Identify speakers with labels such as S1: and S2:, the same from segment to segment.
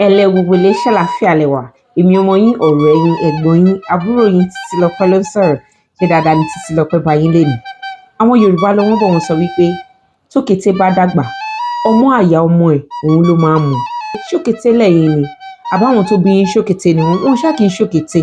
S1: Ẹlẹ́ gbogbo ilé, ṣàlàáfíà lẹ wà? Èmi ọmọ yín, ọ̀rẹ́ yín, ẹ̀gbọ́n yín, àbúrò yín, Títílọpẹ́ ló ń sọ̀rọ̀. Ṣé dáadáa ni Títílọpẹ́ bá yín lénìí? Àwọn Yorùbá lọ, wọ́n bọ̀, wọ́n sọ wípé tókété bá dàgbà, ọmú àyà ọmọ ẹ̀ òun ló máa ń mu. Ṣókété lẹ́yìn ni àbáwọn tó bí yín? Ṣókété ni wọ́n? Wọ́n ṣáà kì í ṣòkété.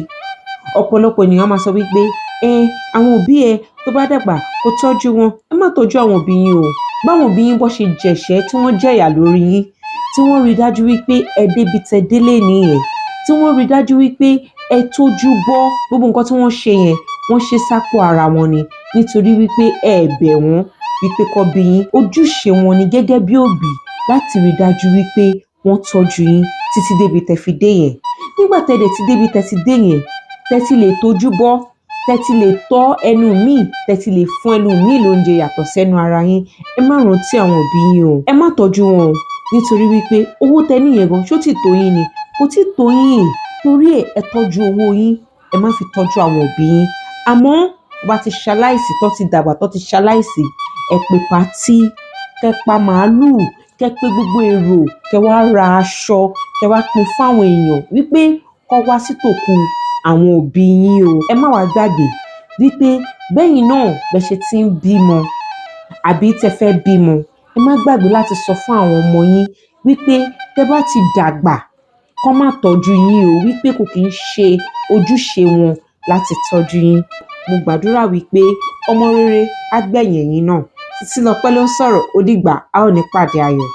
S1: Ọ̀pọ̀lọpọ̀ ènìyàn máa sọ wípé ẹ àwọn òbí ẹ tó bá dàgbà kó tọ́jú wọn. Ẹ má tọ́jú àwọn òbí yín o. Báwọn òbí yín bọ́ ṣe jẹ̀ṣẹ́ tí wọ́n jẹ̀yà lórí yín, tí wọ́n rí dájú wípé ẹ débi tẹ délé nìyẹn, tí wọ́n rí dájú wípé ẹ tójú bọ́, gbogbo nǹkan tí wọ́n ṣe yẹn, wọ́n ṣe sápò ara wọn ni, nítorí wípé ẹ bẹ̀ wọ́n wípé kó bí yín. Ojúṣe wọn ni gẹ́gẹ́ bí òbí láti rí dájú wípé wọ́n tọ́jú yín títí débi tẹ fi dé yẹn. Nígbà tẹ́ dẹ̀ ti débi tẹ́ ti dé yẹn, tẹ́ ti lè tójú bọ́, tẹ́ ti lè tọ́ ẹnu míì, tẹ́ ti lè fún ẹnu míì lóúnjẹ yàtọ̀ sẹ́nu ara yín, ẹ má rántí àwọn òbí yín o. Ẹ má tọ́jú wọn o, nítorí wípé owó tẹ́ ní yẹn gan, ṣó tí tó yín ni? Kò tí tó yín. Torí ẹ̀, ẹ tọ́jú owó yín, ẹ má fi tọ́jú àwọn òbí yín. Àmọ́ bá ti ṣaláìsí, tó ti dàgbà, tó ti ṣaláìsí, ẹ pè party, kẹ́ pa màálùú, kẹ́ pé gbogbo èrò, kẹ́ wá ra aṣọ, kẹ́ wá pín fáwọn èèyàn wípé kó wá sí tòkù àwọn òbí yín o. Ẹ má wàá gbàgbé wípé bẹ́yìn náà bẹ́ ṣe ti ń bímọ àbí tẹ́ fẹ́ bímọ, ẹ má gbàgbé láti sọ fún àwọn ọmọ yín wípé tẹ́ bá ti dàgbà, kán má tọ́jú yín o, wípé kò kí ń ṣe ojúṣe wọn láti tọ́jú yín. Mo gbàdúrà wípé ọmọ rere á gbẹ̀yìn ẹ̀yin náà. Títílọpẹ́ ló ń sọ̀rọ̀. Ó dìgbà, a ó ní pàdé ayọ̀.